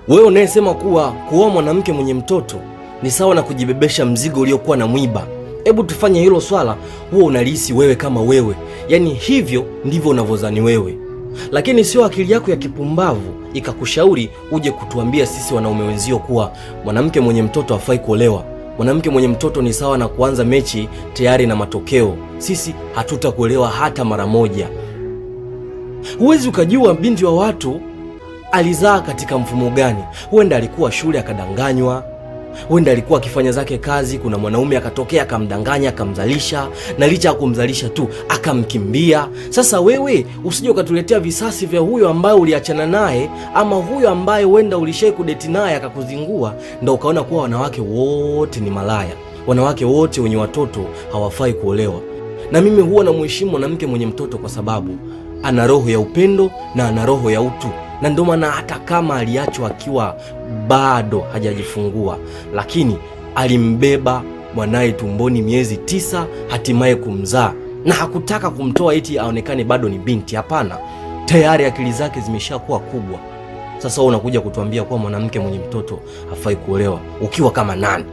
Wewe unayesema kuwa kuoa mwanamke mwenye mtoto ni sawa na kujibebesha mzigo uliokuwa na mwiba, hebu tufanye hilo swala huo unalihisi wewe kama wewe, yaani hivyo ndivyo unavyozani wewe, lakini sio akili yako ya kipumbavu ikakushauri uje kutuambia sisi wanaume wenzio kuwa mwanamke mwenye mtoto hafai kuolewa. Mwanamke mwenye mtoto ni sawa na kuanza mechi tayari na matokeo. Sisi hatutakuelewa hata mara moja. Huwezi ukajua binti wa watu alizaa katika mfumo gani. Huenda alikuwa shule akadanganywa, huenda alikuwa akifanya zake kazi, kuna mwanaume akatokea akamdanganya akamzalisha, na licha ya kumzalisha tu akamkimbia. Sasa wewe usije ukatuletea visasi vya huyo ambaye uliachana naye ama huyo ambaye huenda ulishai kudeti naye akakuzingua, ndo ukaona kuwa wanawake wote ni malaya, wanawake wote wenye watoto hawafai kuolewa. Na mimi huwa namheshimu mwanamke mwenye mtoto kwa sababu ana roho ya upendo na ana roho ya utu, na ndio maana hata kama aliachwa akiwa bado hajajifungua, lakini alimbeba mwanaye tumboni miezi 9, hatimaye kumzaa, na hakutaka kumtoa eti aonekane bado ni binti. Hapana, tayari akili zake zimeshakuwa kubwa. Sasa wewe unakuja kutuambia kuwa mwanamke mwenye mtoto hafai kuolewa ukiwa kama nani?